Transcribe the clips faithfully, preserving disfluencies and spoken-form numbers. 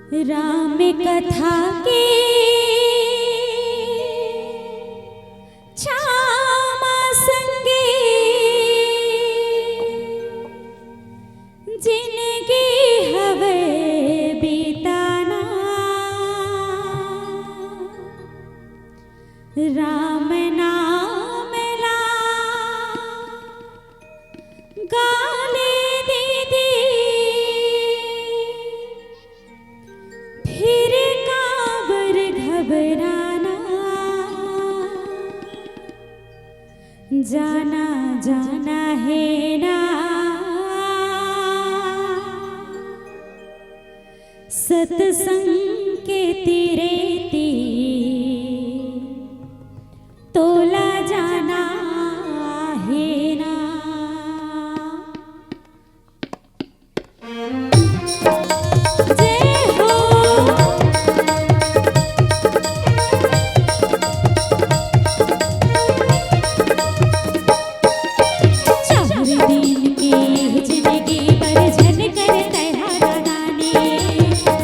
राम कथा के छामा संगे जिनगी हवे बिताना। राम नाम ला गाले दीदी, फिर काबर घबराना। जाना जाना हे ना सत्संग के तीरे तीर, तोला जाना हे ना। जय हो। चार दिन के जिनगी बर झन कर तैहारा दाने,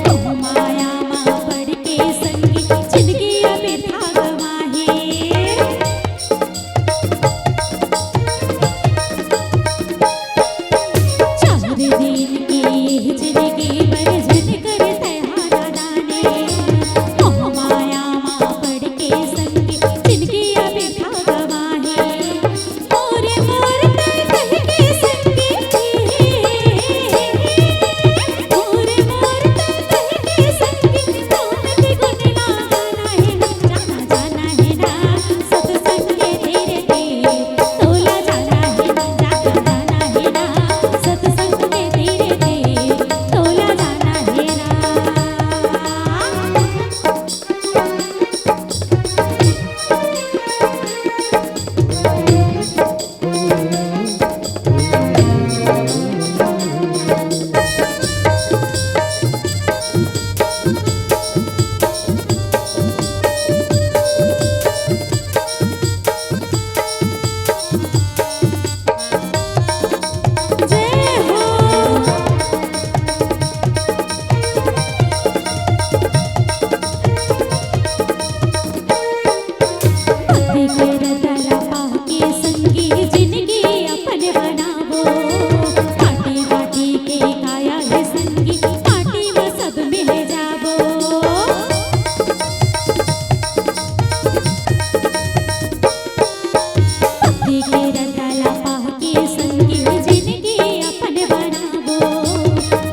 मोह माया मा पड़ के संगी जिनगी अबेथा गवाही। चार दिन के जिनगी बर झन कर तैहारा दाने, मोह माया मा पड़ के संगी जिनगी अबेथा गवाही। मोरे मोर ते कहि के संगी, मोरे मोर ते कहि के संगी, कौन के गुण ना गाना हे ना, जाना जाना हे ना सत्संग के तीरे तीर, तोला जाना हे ना, जाना जाना हे ना सत्संग के तीरे तीर, तोला जाना हे ना। जय हो। पति के रतन पाके संगी जिनगी अपन बनाबो, माटी माटी के काया हे संगी, माटी म सब मिल जाबो। पति के रतन पाके संगी जिनगी अपन बनाबो,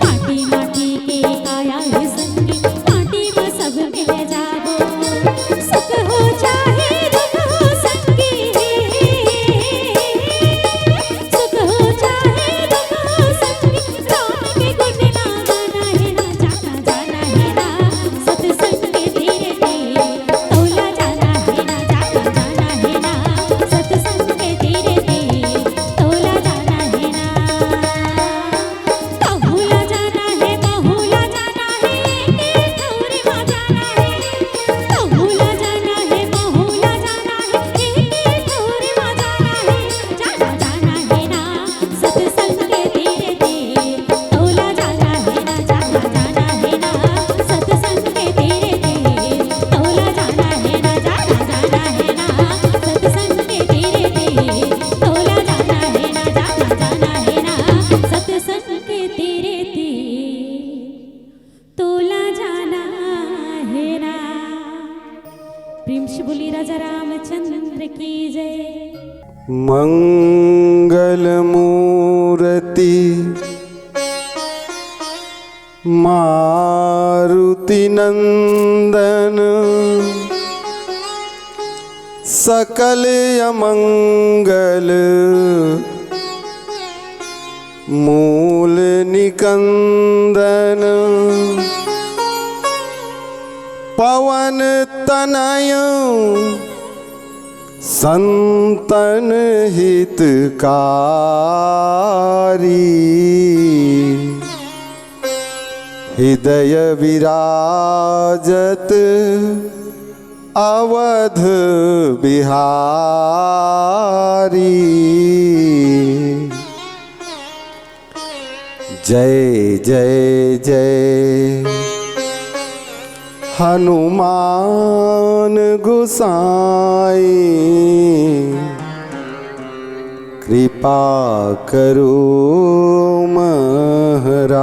माटी माटी के काया हे संगी, माटी म सब मिल जाबो। सुख हो चाहे दुख हो संगी, सुख हो चाहे दुख हो संगी, राम के गुण ना गाना हे ना, जाना जाना हे ना सत्संग के तीरे तीर, तोला जाना हे ना, जाना जाना हे ना सत्संग के तीरे तीर, तोला जाना हे ना। कहूँ ला जाना हे, महूँ ला जाना हे, एके ठौर मा जाना हे। कहूँ ला जाना हे, महूँ ला जाना हे, एके ठौर मा जाना हे। जाना जाना हे ना सत्संग के तीरे तीर, तोला जाना हे ना, जाना जाना हे ना सत्संग के तीरे तीर, तोला जाना हे ना, जाना जाना हे ना सत्संग के तीरे तीर, तोला जाना हे ना, जाना जाना हे ना सत्संग के तीरे तीर, तोला जाना हे ना। प्रेम से बोली राजा रामचंद्र की जय। मंगल मूर्ति मारुति नंदन, सकल अमंगल मूल निकंदन। पवन तनय संतन हितकारी, हृदय विराजत अवध बिहारी। जय जय जय। हनुमान गोसाई कृपा करो महाराज।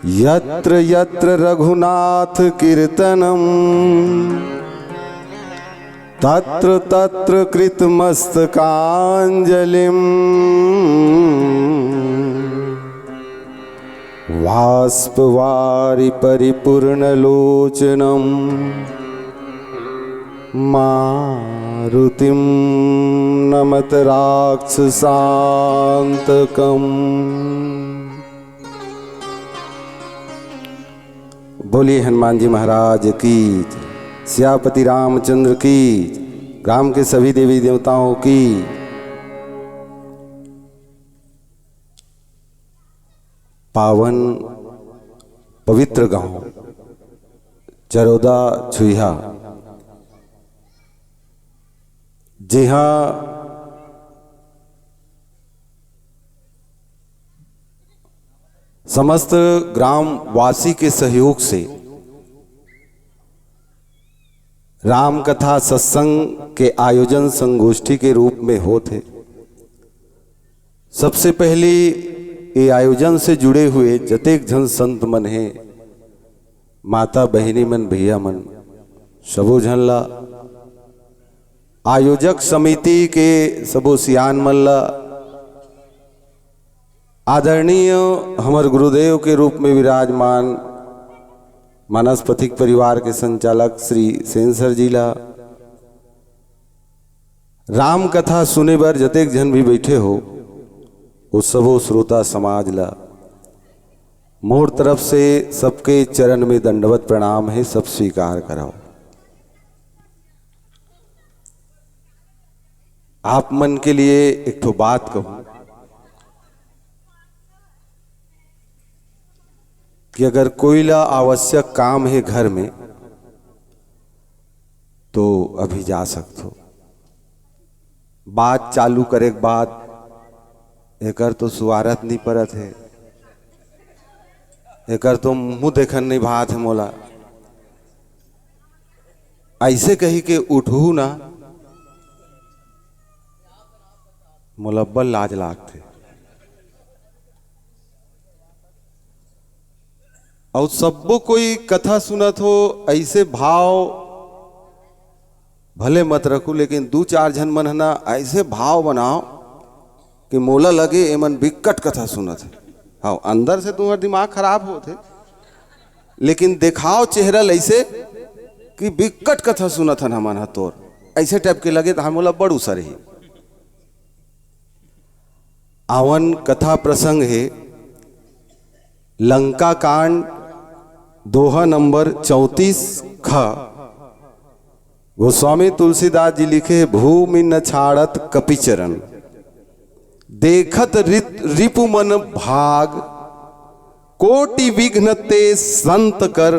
यत्र यत्र रघुनाथ कीर्तनम तत्र तत्र कृतमस्तकांजलिम। वाष्पवारि परिपूर्णलोचनम मारुतिम नमत राक्षसांतकम। बोलिए हनुमान जी महाराज की, सियापति रामचंद्र की, ग्राम के सभी देवी देवताओं की। पावन पवित्र गांव चरौदा छुईहा, जिहां समस्त ग्रामवासी के सहयोग से राम कथा सत्संग के आयोजन संगोष्ठी के रूप में होत हे। सबसे पहली ये आयोजन से जुड़े हुए जतेक झन संत मन हे, माता बहिनी मन, भैया मन, सबो झन ला, आयोजक समिति के सबो सियान मन ला, आदरणीय हमर गुरुदेव के रूप में विराजमान मानस पथिक परिवार के संचालक श्री सेन सर जी ला, राम कथा सुने बर जतेक झन भी बैठे हो, वो सबो श्रोता समाज ला मोर तरफ से सबके चरण में दंडवत प्रणाम हे, सब स्वीकार करव। आप मन के लिए एक ठो बात कहूं कि अगर कोई ला आवश्यक काम हे घर में, तो अभी जा सकथो। बात चालू करे के बाद, "एकर तो सुवारत नहीं परत हे, एकर तो मुंह देखन नहीं भात हे मोला," ऐसे कही के उठहू ना, मोला अब्बड़ लाज लागथे। अउ सब्बो कोई कथा सुनत हो, ऐसे भाव भले मत रखू, लेकिन दू चार झन मन ह ना ऐसे भाव बनाओ कि मोला लगे एमन बिक्कट कथा सुनत हे। हाँ, अंदर से तुम्हार दिमाग खराब होत हे, लेकिन देखाओ चेहरा ल ऐसे कि बिक्कट कथा सुनत हन हमन ह तोर, ऐसे टाइप के लगे त मोला बड़ उसर ही। आवन कथा प्रसंग हे लंका कांड, दोहा नंबर चौंतीस ख। गोस्वामी तुलसीदास जी लिखे, "भूमि न छाड़त कपिचरण, देखत रित-, रिपु मन भाग, कोटि विघ्न ते संत कर,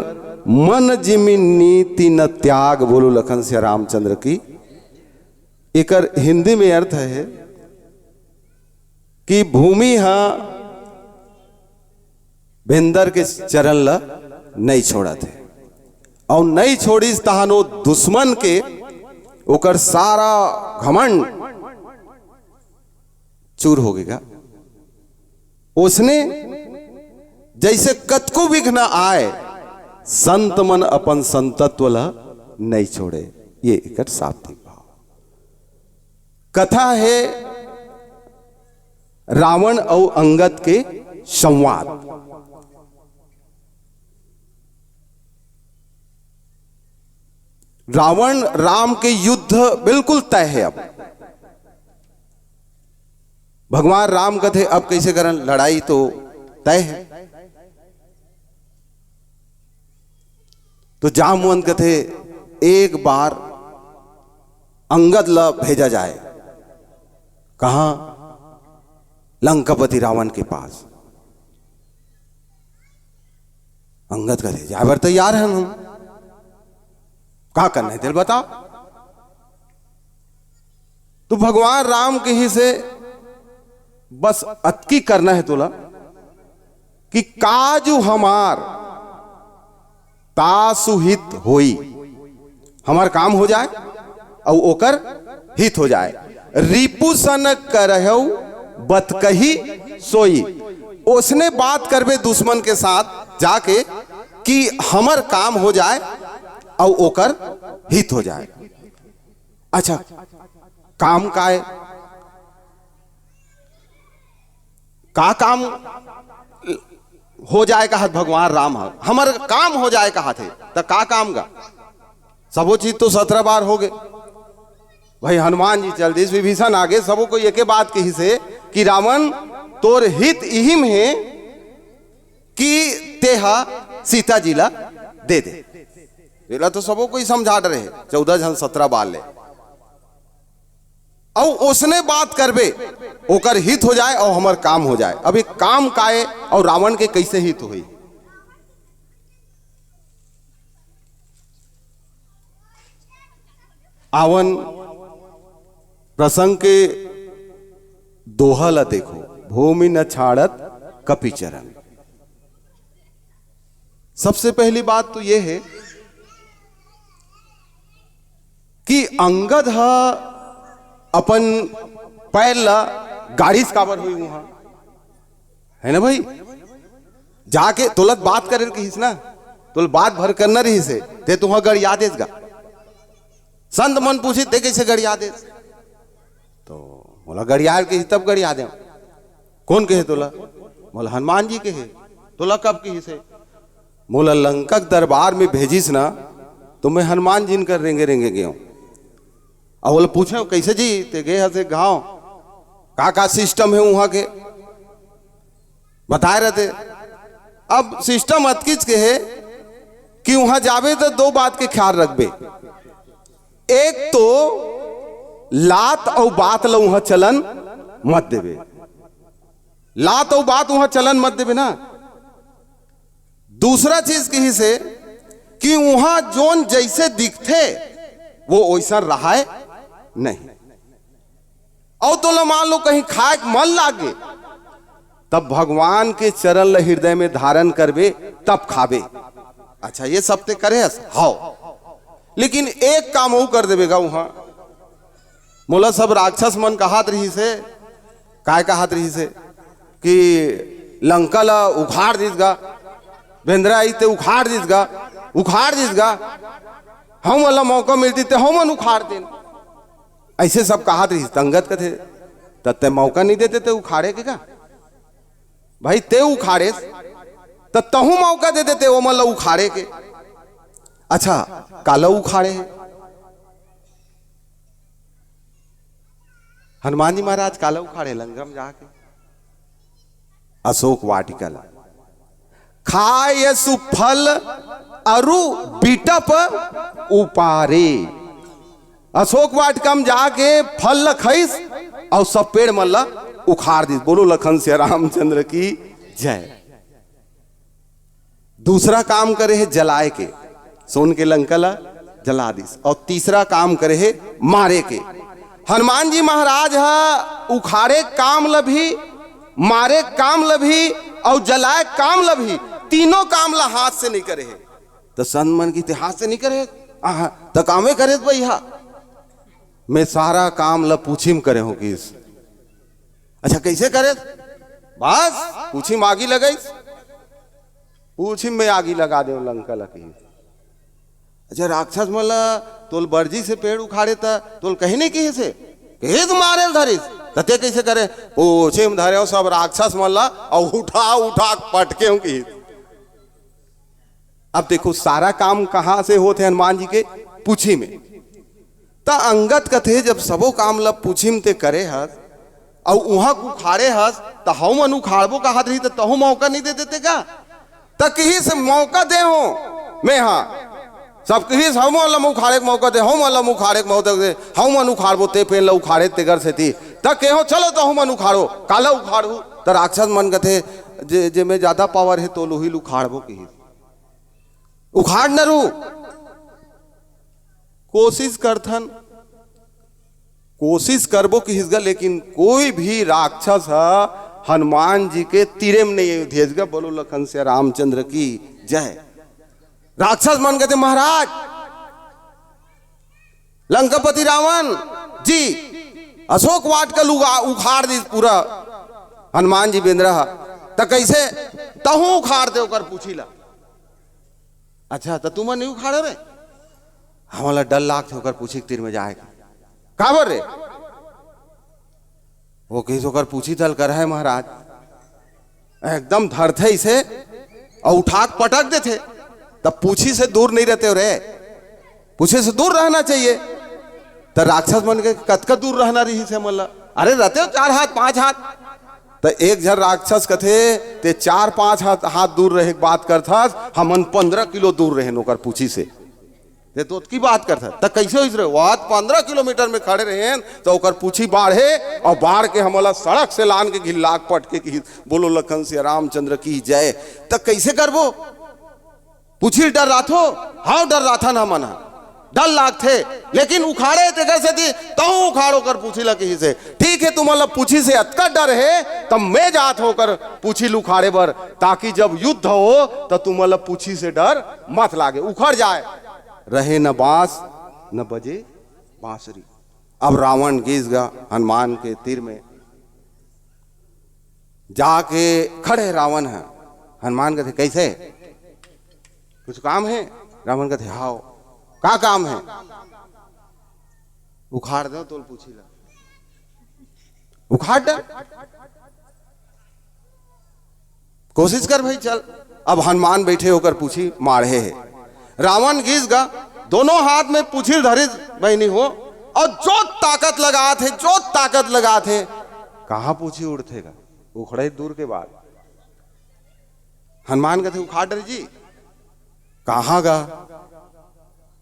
मन जिमि नीति न त्याग।" बोलो लखन सिया रामचंद्र की। एकर हिंदी में अर्थ हे कि भूमि हा भेंदर के चरण ल नइ छोड़त हे, अउ नइ छोड़िस तहान ओ दुश्मन के, ओकर सारा घमंड चूर हो गे गा। ओसने जैसे कतको विघ्न आए, संत मन अपन संतत्व ल नइ छोड़े। ये एकर शाब्दिक भाव। कथा हे रावण अउ अंगद के संवाद। रावण राम के युद्ध बिल्कुल तय हे। अब भगवान राम कथे, "अब कइसे करन, लड़ाई तो तय हे।" तो जामवंत कथे, "एक बार अंगद ला भेजा जाए।" कहाँ? लंकापति रावण के पास। अंगद कथे, "जाए बर तैयार हन हम, का करना हे तेला बता।" तो भगवान राम कहिस हे, "बस अतकी करना हे तोला कि काजू हमार ता सुहित होई, हमर काम हो जाए अउ ओकर हित हो जाए। रिपुसन करहु बतकही सोई। ओसने बात करबे दुश्मन के साथ जाके कि हमर काम हो जाए अउ ओकर हित हो जाए। अच्छा, काम काय? का काम हो जाए कहत भगवान राम ह? हमर काम हो जाए कहत हे, त का काम गा? सबो चीज तो सतरा बार हो गे। भाई, हनुमान जी चल दिस, विभीषण आगे, सबो कोई एके बात कहिस हे कि रावण, तोर हित इहिम हे कि तेहा सीता जी ला दे दे। एला तो सबो कोई समझा डरे हे, चौदह झन सतरा बार ले। अउ ओसने बात करबे, ओकर हित हो जाए अउ हमर काम हो जाए। अब एक काम काय अउ रावण के कैसे हित होई? आवन प्रसंग के दोहा ला देखो, भूमि न छाड़त कपि चरण। सबसे पहली बात तो ये है कि अंगद ह अपन पैर ला गाड़िस काबर होई उहाँ, है ना भाई? जाके तोला बात करे ल कहिस ना, तोला बात भर करना रहिस हे, ते तुहा गड़िया देस गा। संत मन पूछी, ते कैसे गड़िया देस? तो मोला गड़िया ल कहिस, तब गड़िया देव। कोन कहे तोला? मोला हनुमान जी कहे। तोला कब कहिस हे? मोला लंका के दरबार में भेजिस ना, तो मैं हनुमान जी कर रेंगे रेंगे गयो। अउ ओला पूछे, कैसे जी ते गे हस घाव, का का सिस्टम है उहाँ के, बताए रहते। अब सिस्टम अतकिच के है कि उहाँ जाबे तो दो बात के ख्याल रखबे। एक तो लात अउ बात ल उहाँ चलन मत देबे, लात अउ बात उहाँ चलन मत देबे ना। दूसरा चीज कहिस हे कि उहाँ जोन जैसे दिखथे वो वैसा रहाय नहीं। अउ तोला मान लो कहीं खाए के मन लागे, तब भगवान के चरण ल हृदय में धारण करबे, तब खाबे। अच्छा, ये सब ते करे हस? हव। लेकिन एक काम अउ कर देबे गा उहाँ। मोला सब राक्षस मन कहात रहिस हे, काय कहात रहिस हे कि लंका ला उखाड़ दिस गा, बेंदरा आई ते उखाड़ दिस गा, उखाड़ दिस गा। हमन ला मौका मिलती ते हमन उखाड़ देन। ऐसे सब कहात रहिस। त अंगद कथे, त ते मौका नहीं देते ते उखाड़े के का? भाई, ते उखाड़ेस, त तहूं मौका दे देते ओमन ला उखाड़े के। अच्छा, काला उखाड़े हे? हनुमान जी महाराज काला उखाड़े लंका में जाके? अशोक वाटिका ला। खाय सुफल अरु बिटप उपारे। अशोक वाटिका में जाके फल ल खइस अउ सब पेड़ मन ल उखाड़ दिस। बोलो लखन सिया रामचंद्र की जय। दूसरा काम करे हे जलाए के, सोन के लंका ला जला दिस। अउ तीसरा काम करे हे मारे के। हनुमान जी महाराज ह उखाड़े काम ल भी, मारे काम ल भी अउ जलाए काम ल भी, तीनों काम ला हाथ से नहीं करे हे। त संत मन कथे हाथ से नहीं करे, आहा, त कामे करे भैया। मैं सारा काम ल पूछी म करे हों किस। अच्छा, कैसे करे? बस पूछी म आगी लगाइस, पूछी म आगी लगा देव लंका ल कहिस। अच्छा, राक्षस मन ल तोल बरजी से पेड़ उखाड़े त तोल कहीं नहीं कहिस हे, कहिस मारे ल धरिस, त ते कैसे करे? पूछी म धरे सब राक्षस मन ल अउ उठा उठा के पटके हों कहिस। अब देखो, सारा काम कहाँ से होत हे हनुमान जी के? पूछी में। त अंगद कथे, जब सबो काम ल पूछी में ते करे हस, अउ उहाँ उखाड़े हस, त हमन उखाड़बो कहत रही, त तहूं मौका नहीं दे देते का? त कहिस मौका दे हों मैं हा। सब कहिस, हमन ल उखाड़े के मौका दे, हमन ल उखाड़े के मौका दे, हमन उखाड़बो ते पेड़ ल उखाड़े तेकर सेती। त कहे हों, चलो त हमन उखाड़ो, काला उखाड़हू? त राक्षस मन कथे, जे, जे में ज्यादा पावर हे, तोल उही ल उखाड़बो कहिस। उखाड़ न रू, कोशिश करथन, कोशिश करबो कहिस गा, लेकिन कोई भी राक्षस ह हनुमान जी के तीरे में नहीं अयोध्येस गा। बोलो लखन सिया रामचंद्र की जय। राक्षस मन कथे, महाराज, लंकापति रावण जी अशोक वाटिका ल उखाड़ दिस पूरा। हनुमान जी बेंदरा ह, त कइसे तहूं उखाड़ दे ओकर पूछी ला? अच्छा, त तुमन नइ उखाड़े रे? हमला डर लागथे ओकर पूछी के तीर में जाए के। काबर रे? वो कहिस, ओकर पूछी तल कर है महाराज, एकदम धरथे इसे अउ उठा के पटक देथे। तब पूछी से दूर नहीं रहते हो रे, पूछी से दूर रहना चाहिए। त राक्षस मन के कतका दूर रहना रहिस हे मन ला? अरे रहते हो चार हाथ, पांच हाथ। त एक झन राक्षस कथे, ते चार पांच हाथ, हाथ दूर रहे के बात करथस, हमन पंद्रह किलो दूर रहेन ओकर पूछी से। ते तो ओतकी बात करथस, त कइसे होइस रे? वो हाथ पंद्रह किलोमीटर में खड़े रहेन, त ओकर पूछी बाढ़े अउ बाढ़ के हमला सड़क से लान के घिल्लाक पटके कि बोलो लखन सिया रामचंद्र की जय। त कइसे करबो? पूछी डर राथो? हाव, डर राथन हमन ह, डर लागथे, लेकिन उखाड़े तेकर सेती तहूं उखाड़ो कर पूछी ला किहिसे। ठीक है, तुमन ला पूछी से अतका डर है, तब मैं जात हों कर पूछी ल उखाड़े बर, ताकि जब युद्ध हो त तुमन ला पूछी से डर मत लागे, उखड़ जाए। रहे न बांस न बजे बांसुरी। अब रावण गिस गा हनुमान के तीर में, जाके खड़े रावण ह। हनुमान कथे, कैसे, कुछ काम है? रावण कथे, हाव। का काम है? उखाड़ दो तोल पूछी ला, उखाड़ डार, कोशिश कर भाई, चल। अब हनुमान बैठे होकर पूछी माढ़े है। रावण गिस गा, दोनों हाथ में पूछी धरिस बहिनी हो, और जो ताकत लगात है, जो ताकत लगात है, कहाँ पूछी उड़थे गा, उखड़े दूर के बात। हनुमान कथे, उखाड़ डार जी। कहाँ गा?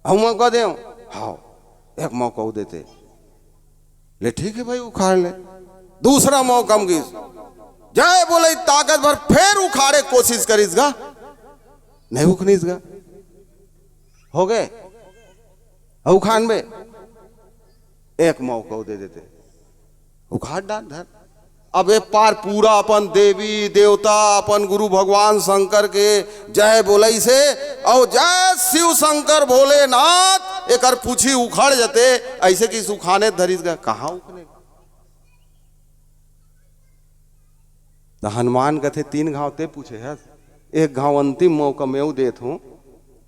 हम मौका देव। हाव, एक मौका अउ देते। ले ठीक है भाई, उखाड़ ले। दूसरा मौका म गिस, जय बोले ताकत भर, फेर उखाड़े कोशिश करिस गा, नहीं उखनिस गा। हो गए, अउ उखाड़ बे, एक मौका अउ दे देते, उखाड़ डार धर। अब ए पार पूरा अपन देवी देवता, अपन गुरु भगवान शंकर के जय बोलइसे, अउ जय शिव शंकर भोलेनाथ, एकर पूछी उखड़ जते, ऐसे कि सुखाने धरिस गा, कहाँ उखने? त हनुमान कथे, तीन घाव ते पूछे हस, एक घाव अंतिम मौका मैं देत हूँ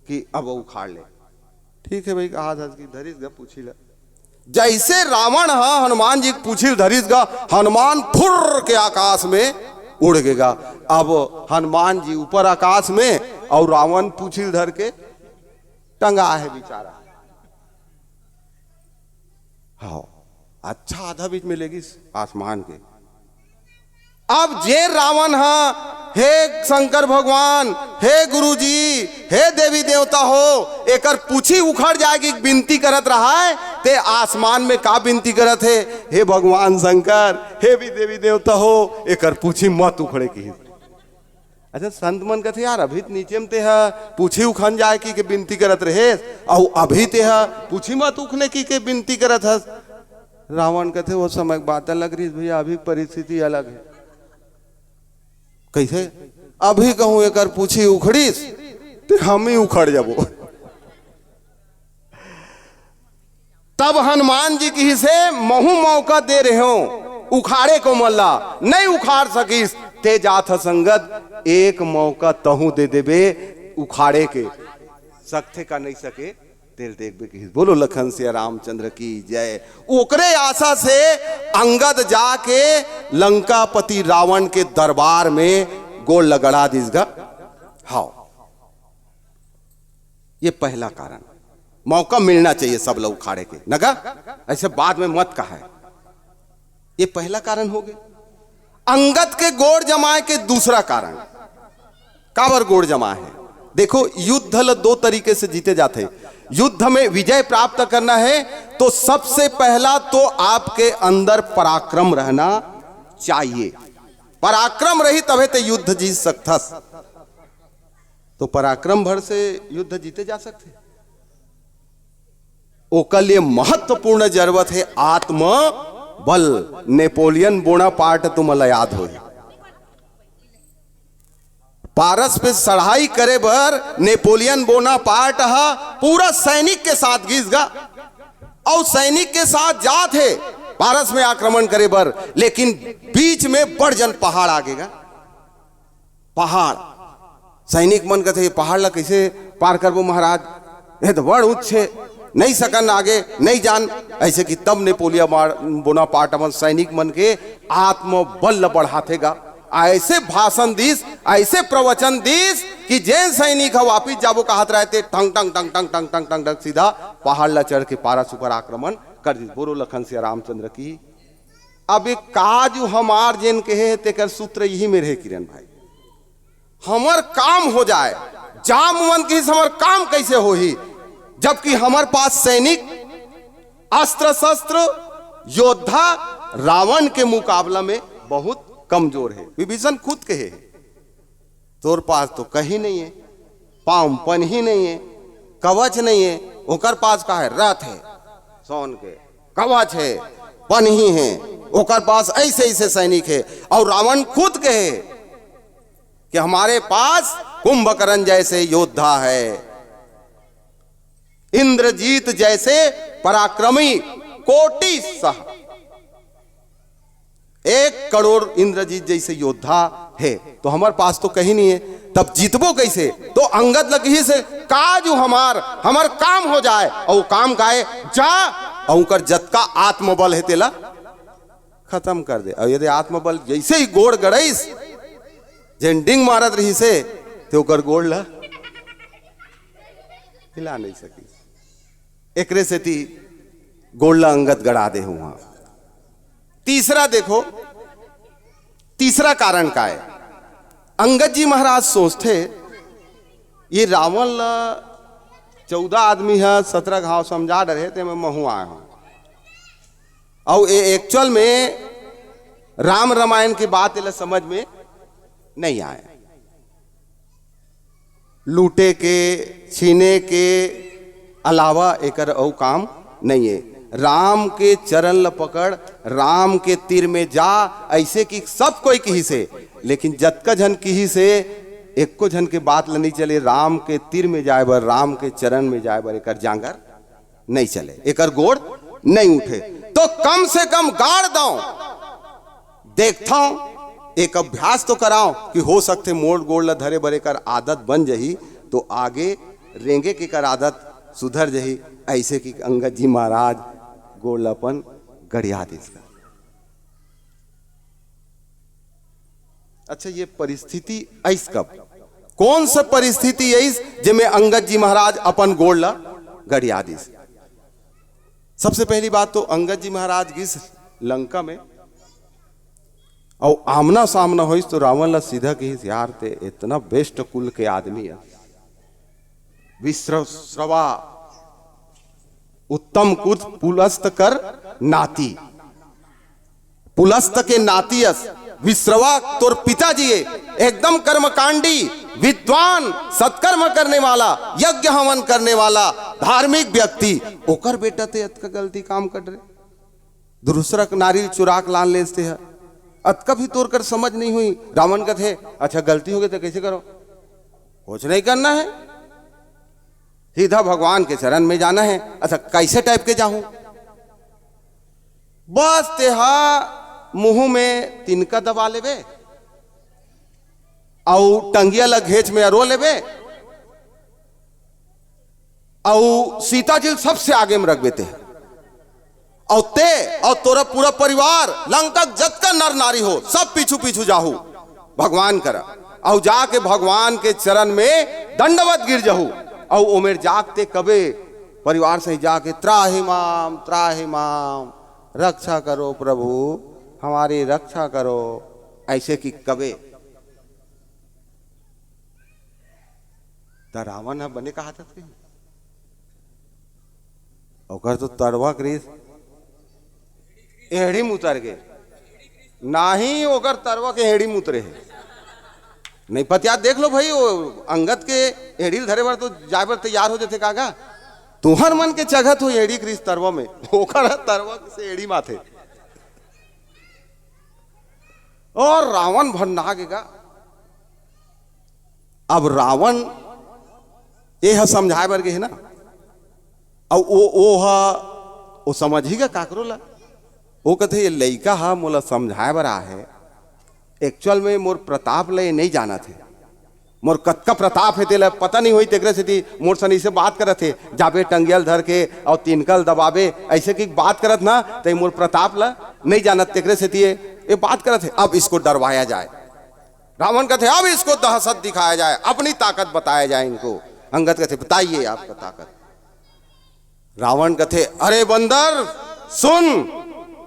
कि अब उखाड़ ले। ठीक है भाई, कहा धस की धरिस गा पूछी ला। जैसे रावण ह हनुमान जी के पूछी ल धरिस गा, हनुमान फुर्र के आकाश में उड़ गे गा। अब हनुमान जी ऊपर आकाश में अउ रावण पूछी ल धर के टंगा है बेचारा। हाँ, अच्छा आधा बीच में ले गिस आसमान के। अब जे रावण ह, हे शंकर भगवान, हे गुरुजी, हे देवी देवता हो, एकर पूछी उखड़ जाए के बिनती करत रहय, ते आसमान में का बिनती करत हे, हे भगवान शंकर, हे भी देवी देवता हो, एकर पूछी मत उखड़े किहिस। अच्छा, संत मन कथे, यार, अभी त नीचे म ते ह पूछी उखन जाए कि के बिनती करत रहेस, अउ अभी ते ह पूछी मत उखने कि के बिनती करत हस। रावण कथे, वो समय के बात अलग रहिस भैया, अभी परिस्थिति अलग है। कैसे? अभी कहूं एकर पूछी उखड़िस, ते हम ही उखड़ जाबो। तब हनुमान जी किहिसे, महू मौका दे रहे हो उखाड़े को मल्ला, नहीं उखाड़ सकिस, ते जात ह संगत, एक मौका तहू दे देबे उखाड़े के, सकथे का नहीं सके, तेल देखबे किहिस। बोलो लखन सिया रामचंद्र की जय। ओकरे आशा से अंगद जाके लंकापति रावण के दरबार में गोड़ लगड़ा दिस गा। हाव, ये पहला कारण, मौका मिलना चाहिए सब लोग उखाड़े के, नगा ऐसे बाद में मत कहा है। ये पहला कारण हो गया। अंगद के गोड़ जमाए के दूसरा कारण, काबर गोड़ जमाए है? देखो, युद्ध ल दो तरीके से जीते जाते हैं। युद्ध में विजय प्राप्त करना है तो सबसे पहला तो आपके अंदर पराक्रम रहना चाहिए। पराक्रम रही तभे ते युद्ध जीत सकथस। तो पराक्रम भर से युद्ध जीते जा सकथे? ओकर लिए महत्वपूर्ण जरूरत है आत्मबल। नेपोलियन बोनापार्ट तुमन ला याद होही। पारस पे चढ़ाई करे बर नेपोलियन बोनापार्ट ह पूरा सैनिक के साथ गिस गा, अउ सैनिक के साथ जात हे पारस में आक्रमण करे बर, लेकिन बीच में बड़ जन पहाड़ आ गे गा। पहाड़। सैनिक मन कथे, "ये पहाड़ ला कइसे पार करबो महाराज? ये तो बड़ ऊंच हे, नइ सकन आगे, नइ जान।" अइसे कि तब नेपोलियन मार-, बोनापार्ट अपन सैनिक मन के आत्मबल ल बढ़ाथे गा। अइसे भाषण दिस, अइसे प्रवचन दिस कि जेन सैनिक ह वापिस जाबो कहत रहय ते ठंग, ठंग, ठंग, ठंग, ठंग, ठंग, ठंग, ठंग सीधा पहाड़ ला चढ़ के पारस ऊपर आक्रमण कर दिस। बोलो लखन सिया रामचंद्र की। अब ये काज हमार जेन कहे हे, तेकर सूत्र यही में रहे, किरण भाई। हमर काम हो जाए, जाम मन किस हमर काम कइसे होही, जबकि हमर पास सैनिक, अस्त्र शस्त्र, योद्धा रावण के मुकाबला में बहुत कमजोर हे। विभीषण खुद कहे हे, "तोर पास तो कहीं नइ हे, पाँव पनही नइ हे, कवच नइ हे, ओकर पास का हे? रथ हे, सोन के कवच हे, पनही हे, ओकर पास अइसे अइसे सैनिक हे।" अउ रावण खुद कहे कि हमारे पास कुंभकर्ण जैसे योद्धा है, इंद्रजीत जैसे पराक्रमी, कोटि सह, एक करोड़ इंद्रजीत जैसे योद्धा हे, तो हमर पास तो कहीं नइ हे, तब जीतबो कइसे? तो अंगद ल किहिस हे, "काज हमार, हमर काम हो जाए।" अउ काम काय? जा, अउ ओकर जतका आत्मबल हे तेला खतम कर दे। अउ यदि आत्मबल जइसे ही गोड़ गड़इस, जेन डिंग मारत रहिस हे, ते ओकर गोड़ ल हिला नइ सकिस। एकरे सेती गोड़ ल अंगद गड़ा दे हुआ। तीसरा देखो, तीसरा कारण का हे? अंगद जी महाराज सोचथे, ये रावण ल चौदह आदमी ह सतरा घाव समझा डरे, ते में महू आए हूँ। अउ ये एक्चुअल में राम रामायण के बात एला समझ में नइ आए। लूटे के, छीने के अलावा एकर अउ काम नइ हे। राम के चरण ल पकड़, राम के तीर में जा, अइसे कि सब कोई किहिस हे, लेकिन जतका झन किहिस हे, एको झन के बात ल नइ चले। राम के तीर में जाए बर, राम के चरण में जाए बर एकर जांगर नइ चले, एकर गोड़ नइ उठे। तो कम से कम गाड़ दंव, देखथंव, एक अभ्यास तो करांव कि हो सकथे मोर गोड़ ल धरे बर एकर आदत बन जही, तो आगे रेंगे के एकर आदत सुधर जही। अइसे कि अंगद जी महाराज गोड़ ल अपन गड़िया दिस। अच्छा, ये परिस्थिति अइस कब? कौन सा परिस्थिति अइस जेमे अंगद जी महाराज अपन गोड़ ल गड़िया दिस? सबसे पहली बात तो अंगद जी महाराज गिस लंका में, अउ आमना सामना होइस तो रावण ल सीधा किहिस, "यार, ते इतना बेस्ट कुल के आदमी हे, विश्रवा, उत्तम कुल पुलस्त कर नाती।" पुलस्त के नाती अस, विश्रवा तोर पिताजी हे, एकदम कर्मकांडी, विद्वान, सत्कर्म करने वाला, यज्ञ हवन करने वाला, धार्मिक व्यक्ति, ओकर बेटा ते अतका गलती काम कर रे। दूसरा के नारी चुरा के लान लेस ते ह, अतका भी तोर कर समझ नइ होही। रावण कथे, "अच्छा, गलती हो गे त कइसे करंव? कुछ नइ करना हे, सीधा भगवान के चरण में जाना हे।" अच्छा, कइसे टाइप के जाहूं? बस तेहा मुंह में तिनका दबा लेबे, अउ टंगिया ल घेंच में अरो लेबे, अउ सीता जी ल सबसे आगे में रखबे ते, अउ ते अउ तोर पूरा परिवार, लंका के जतका नर नारी हो, सब पीछू पीछू जाहू भगवान करा, अउ जाके भगवान के चरण में दंडवत गिर जाहू, अउ ओमेर जाके ते कबे परिवार से जाके, "त्राहि माम, त्राहि माम, रक्षा करो प्रभु, हमारी रक्षा करो," अइसे कि कबे। त रावण ह बने कहा था, ओकर तो तरवा के रिहिस एड़ी म उतर गे, नाही ओकर तरवा के एड़ी म उतरे हे। नइ पतिया, देख लो भाई, वो अंगद के एड़ी ल धरे बर तो जाए बर तैयार हो जाथे काका। तुहर मन के चघत हो एड़ी के रिहिस तरवा में, ओकर तरवा से एड़ी म आथे। अउ रावण भन्ना गे गा। अब रावण ये ह समझाए बर गे हे ना, अउ ओ, ओ ह, ओ समझही का काकरो ला? ओ कथे, "ये लइका ह मोला समझाए बर आहे, एक्चुअल में मोर प्रताप ल ये नइ जानत हे, मोर कतका प्रताप हे तेला पता नइ होही, तेकरे सेती मोर सन इसे बात करत हे, जाबे टंगिया ल धर के अउ तिनका ल दबाबे, अइसे कि बात करत ना, त ये मोर प्रताप ल नइ जानत, तेकरे सेती ये, ये बात करत हे, अब इसको डरवाया जाए।" रावण कथे, "अब इसको दहशत दिखाया जाए, अपनी ताकत बताया जाए इनको।" अंगद कथे, "बताइए आपका ताकत।" रावण कथे, "अरे बंदर, सुन,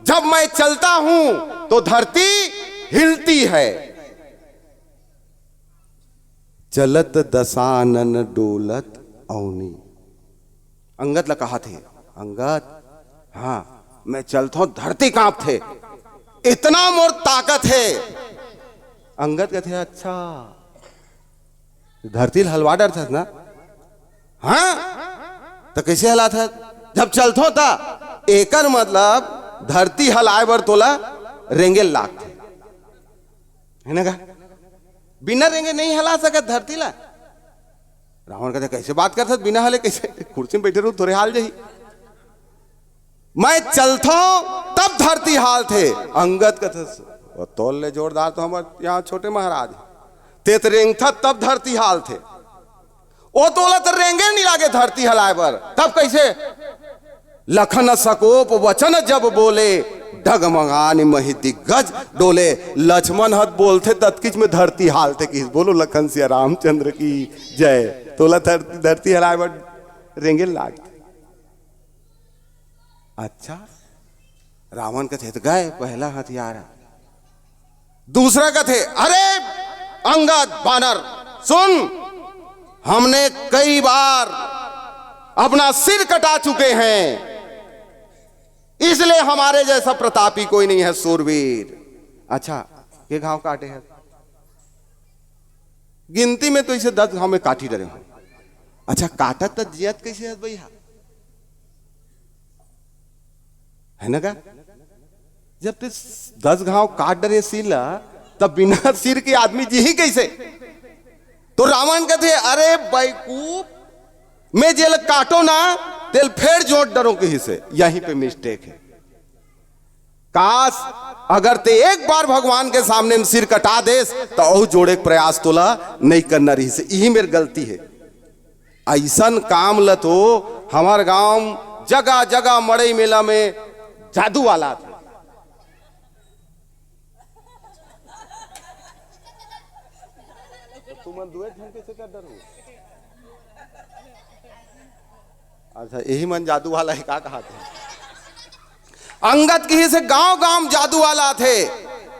जब मैं चलता हूं तो धरती हिलती है।" चलत दसानन डोलत अवनी। अंगद ला कहाथे, "अंगद, हां, मैं चलथों, धरती कांपथे, इतना मोर ताकत हे।" अंगद कथे, "अच्छा, धरती ल हलवा डरथस ना?" "हां, त कइसे हलाथस?" "जब चलथों त, एकर मतलब धरती हलाए बर तोला रेंगे ल लागथे, हे ना गा? बिना रेंगे नइ हला सकत धरती ला।" रावण कथे, "कइसे बात करथस, बिना हले कइसे? कुर्सी में बइठे रहूं, तोरे हाल जाही।" "मैं चलथों तब धरती हालथे।" अंगद कथे, "ओ तोर ले जोरदार तो हमर यहां छोटे महाराज, ते त रेंगथस तब धरती हालथे, ओ तोला त रेंगे नइ लागे धरती हलाए बर, तब कइसे?" "लखन सकोप वचन जब बोले, डगमगान महि दिग्गज डोले।" लक्ष्मण ह त बोलथे ततकिच में धरती हालथे किहिस। बोलो लखन सिया रामचंद्र की जय। तोला धरती, धरती हलाए बर रेंगे ल लागथे। अच्छा, रावण कथे, "त गए पहला हथियार।" दूसरा कथे, "अरे अंगद बानर, सुन, हमने कई बार अपना सिर कटा चुके हैं, इसलिए हमारे जैसा प्रतापी कोई नहीं है, सूरवीर।" अच्छा, के घाव काटे हे? गिनती में तो इसे दस घाव में काटी डरे हों। अच्छा, काटत त जियत कइसे हस भइया? हे ना गा? जब ते दस घाव काट डरे सिर ला, तब बिना सिर के आदमी जीही कइसे? तो रावण कथे, "अरे बैकूफ, मैं जेला काटों ना, तेला फेर जोड़ डरों," किहिसे। यहीं पे मिस्टेक हे। काश, अगर ते एक बार भगवान के सामने में सिर कटा देस, त अउ जोड़े के प्रयास तोला नइ करना रहिसे। इही मेर गलती हे। अइसन काम ल तो हमर गांव जगह जगह मड़ई मेला में जादू वाला आथे। तुमन दुए झन कइसे कर डरहू? अच्छा, यही मन जादू वाला हे का कहाथे? अंगद किहिसे गांव गांव जादू वाला आथे।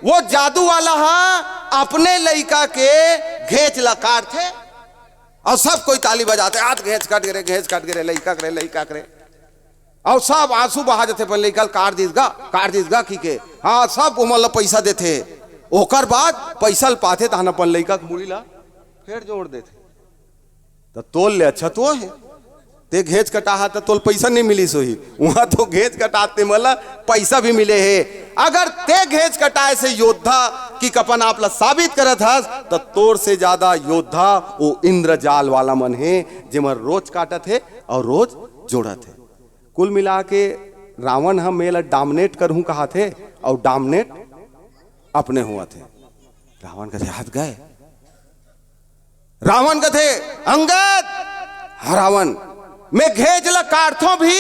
वो जादू वाला हा अपने लइका के घेंच ला काटथे अउ सब कोई ताली बजाथे, "आज घेंच कट गे रे, घेंच कट गे रे, लइका के रे, लइका के रे।" अउ सब आंसू बहा जथे, "अपन लइका ल काट दिस गा, काट दिस गा," कहिके। हां, सब ओमन ल पइसा देथे। ओकर बाद पइसा ल पाथे, तहान अपन लइका के मुड़ी ल फेर जोड़ देथे। त तोल ले अच्छा तो हे, ते घेंच कटाहा त तोल पइसा नइ मिलिस होही, उहां तो घेंच कटाते मन ल पइसा भी मिले हे। अगर ते घेंच कटाए से योद्धा की कपन आप ल साबित करत हस, त तोर से जादा योद्धा ओ इंद्रजाल वाला मन हे, जेमन रोज काटत हे अउ रोज जोड़त हे। कुल मिला के रावण ह मेला डामनेट करहूं कहाथे अउ डामनेट अपने हुआ थे। रावण कथे, "हाथ गए।" रावण कथे, "अंगद, हां रावण, मैं घेंच ल काटथों भी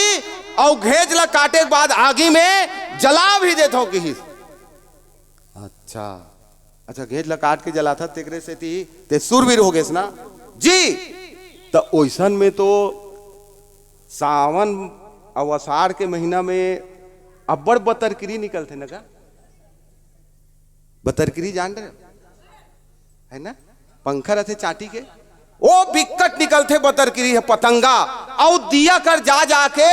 अउ घेंच ल काटे के बाद आगी में जला भी देथों," किहिस। अच्छा, अच्छा, घेंच ल काट के जलाथा, तेकरे सेती ते सुरवीर हो गेस ना जी। त ओइसन में तो सावन अउ अषाढ़ के महीना में अब्बड़ बतरकिरी निकलथे न गा? बतरकिरी जान रहे हो? है ना? पंखा रथे चांटी के, ओ बिक्कट निकलथे बतरकिरी ह पतंगा, अउ दिया कर जा जाके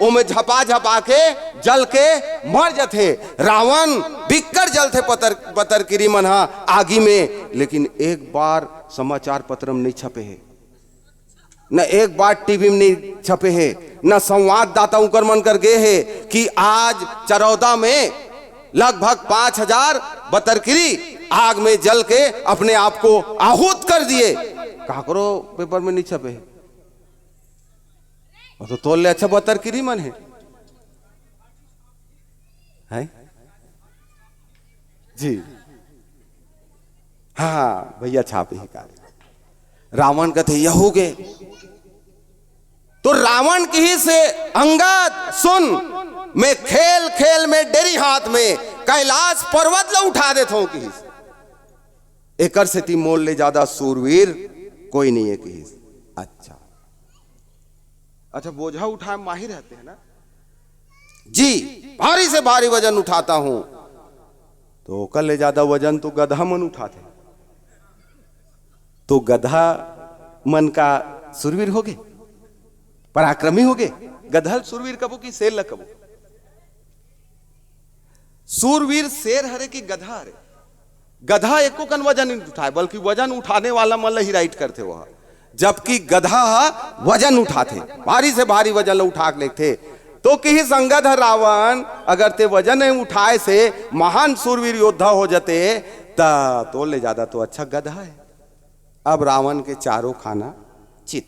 ओमे झपा झपा के जल के मर जथे। रावण बिक्कट जलथे पतर, बतरकिरी मन ह आगी में, लेकिन एक बार समाचार पत्र में नहीं छपे हे, न एक बार टीवी में नहीं छपे हे, न संवाददाता उकर मन कर गे हे कि आज चरौदा में लगभग पांच हजार बतरकिरी आग में जल के अपने आप को आहूत कर दिए। काकरो पेपर में नहीं छपे हे। वो तो तोर ले अच्छा बतरकिरी मन हे, हैं? जी। हाँ भैया, छापे हे का रे। रावण कथे, "यहू गे।" तो रावण किहिस, "अंगद सुन, मैं खेल खेल में डेरी हाथ में कैलाश पर्वत ल उठा देत हूँ," किहिस। "एकर सेती मोर ले ज्यादा सूरवीर कोई नहीं है," किहिस। अच्छा, अच्छा, बोझा उठाए माहिर रहते हैं ना जी, भारी से भारी वजन उठाता हूँ। तो ओकर ले ज्यादा वजन तो गधा मन उठाथे। तो गधा मन का सुरवीर होगे, पराक्रमी होगे? गधा ल सुरवीर कबो कि शेर ल कबो? सूरवीर शेर हरे कि गधा हरे? गधा एको कन वजन नहीं उठाए, बल्कि वजन उठाने वाला मन ल ही राइट करथे वह, जबकि गधा ह वजन उठाथे, भारी से भारी वजन ल उठा के लेथे। तो किहिस अंगद ह, "रावण, अगर ते वजन नहीं उठाए से महान सूरवीर योद्धा हो जते, त तोर ले ज्यादा तो अच्छा गधा है।" अब रावण के चारों खाना चित।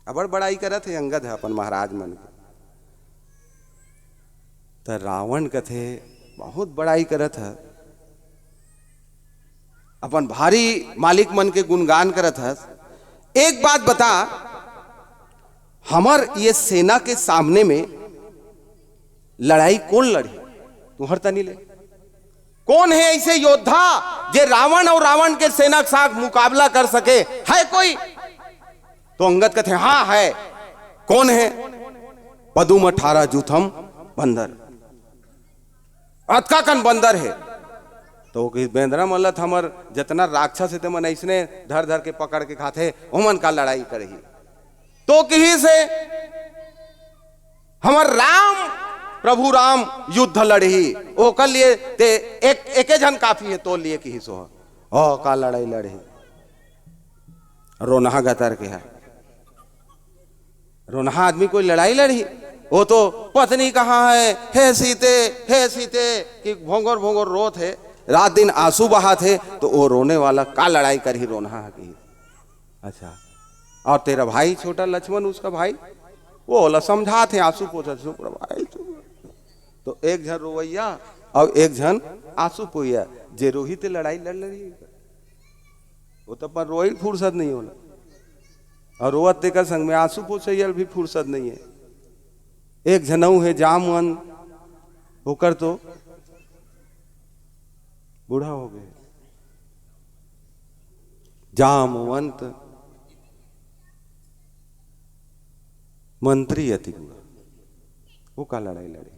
अबड़ बड़ाई करत हे अंगद ह अपन महाराज मन के। त रावण कथे, "बहुत बड़ाई करत ह, अपन भारी मालिक मन के गुणगान करत हस। एक बात बता, हमर ये सेना के सामने में लड़ाई कोन लड़ही? तुहर तनी ले कोन हे ऐसे योद्धा जे रावण और रावण के सेना के साथ मुकाबला कर सके? है कोई?" तो अंगद कथे, "हाँ है।" "कोन हे?" "पदुम अठारह जूथम बंदर, अतका कन बंदर हे।" तो किहिस, "बेंदरा मन ल त हमर जतना राक्षस हे ते मन ऐसने धर धर के पकड़ के खाथे, ओमन का लड़ाई करही?" तो किहिस, "हमर राम, प्रभु राम युद्ध लड़ही, ओकर लिए ते एक, एके झन काफी हे तोर लिए," किहिस ओह। "ओ, का लड़ाई लड़ही?" रोनहा गतर के ह। रोनहा आदमी कोई लड़ाई लड़ही? वो तो "पत्नी कहाँ है, हे सीते, हे सीते" कि भोंगोर भोंगोर रोत हे, रात दिन आंसू बहात हे, तो वो रोने वाला का लड़ाई करही? रोनहा ह किहिस। अच्छा, और तेरा भाई छोटा लक्ष्मण, उसका भाई, वो ओला समझात हे, आंसू पोछत हे, "छोकरा भाई, छोकरा।" तो एक झन रोवैया और एक झन आंसू पोइया, जे रोही ते लड़ाई लड़ लड़ही। वो तो अपन रोई फुर्सत नहीं होला, और रोवत तेकर संग में आंसू पोछैया भी फुर्सत नहीं है। एक झन अउ हे जामवंत, ओकर तो बूढ़ा हो गए, जामवंत मंत्री अति बूढ़ा, वो का लड़ाई लड़े?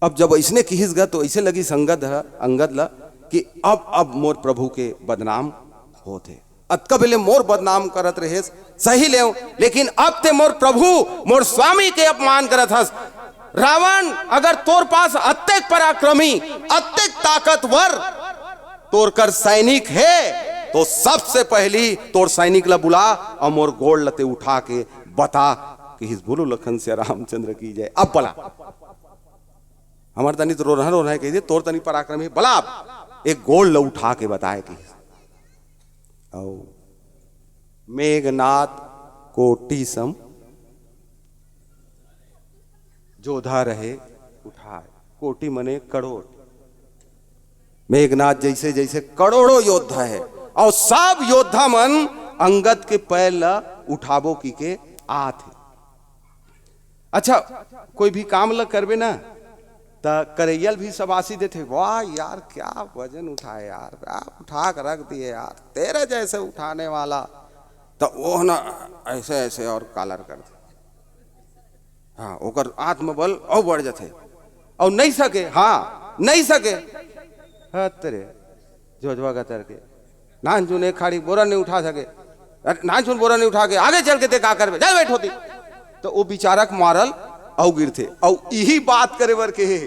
अब जब ऐसने किहिस गा, तो ऐसे लगिस अंगद ह, अंगद ला कि अब, अब मोर प्रभु के बदनाम होत हे। अतका बेले मोर बदनाम करत रहेस, सही लेव, लेकिन अब ते मोर प्रभु, मोर स्वामी के अपमान करत हस। रावण, अगर तोर पास अतेक पराक्रमी, अतेक ताकतवर तोर कर सैनिक हे, तो सबसे पहली तोर सैनिक ला बुला और मोर गोड़ ल ते उठा के बता, किहिस। बोलो लखन सिया रामचंद्र की जय। अब बला, हमर तनी तो रोनहा रोनहा कहि दे, तोर तनी पराक्रम हे, बला अब एक गोड़ ल उठा के बताए, किहिस। अउ मेघनाद कोटि सम जोधा रहे उठाए, कोटि मने करोड़। मेघनाद जैसे जैसे करोड़ों योद्धा हे, और सब योद्धा मन अंगद के पैर ला उठाबो की के आत हे। अच्छा, कोई भी काम ला करबे ना, त करैया ल भी शाबाशी देथे, "वाह यार, क्या वजन उठाए यार, क्या उठा के रख दिए यार, तेरे जैसे उठाने वाला।" त वो ना ऐसे ऐसे और कालर कर दे। हाँ, ओकर आत्मबल अउ बढ़ जाथे। अउ नहीं सके, हाँ, नहीं सके, हाँ, तेरे जोजवा गतर के, नानचुन एक खाड़ी बोरा नहीं उठा सके, अरे, नानचुन बोरा नहीं उठा के आगे चल के ते का करबे, चल बैठ होती। तो वो बेचारा के मारल अउ गिरथे, अउ यही बात करे बर के हे।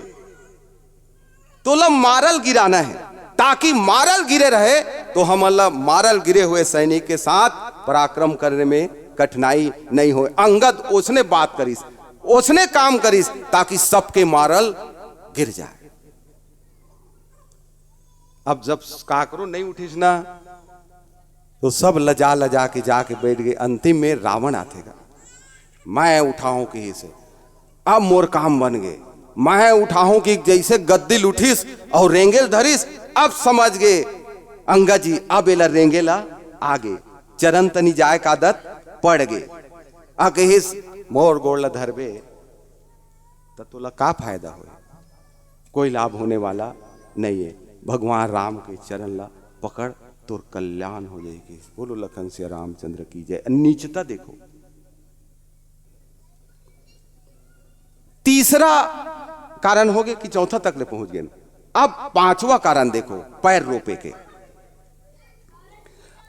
तोला मारल गिराना है, ताकि मारल गिरे रहे, तो हमन ला मारल गिरे हुए सैनिक के साथ पराक्रम करने में कठिनाई नहीं होए। अंगद ओसने बात करिस, ओसने काम करिस, ताकि सबके मारल गिर जाए। अब जब काकरो नहीं उठिस ना, तो सब लजा लजा के जाके बैठ गए। अंतिम में रावण आथे गा, "मैं उठाहूं," कहिस हे, "अब मोर काम बन गे, मैं उठाहूं," कि जैसे गद्दी ल उठिस अउ रेंगे ल धरिस, अब समझ गे अंगद जी, अब एला रेंगे ला आगे, चरण तनी जाए का आदत पड़ गे। आ कहिस, "मोर गोड़ ला धरबे त तोला का फायदा होय? कोई लाभ होने वाला नहीं है। भगवान राम के चरण ला पकड़, तोर कल्याण हो जाएगी।" बोलो लखन सिया रामचंद्र की जय। नीचता देखो, तीसरा कारण हो गए कि चौथा तक ले पहुंच गए। अब पांचवा कारण देखो, पैर रोपे के।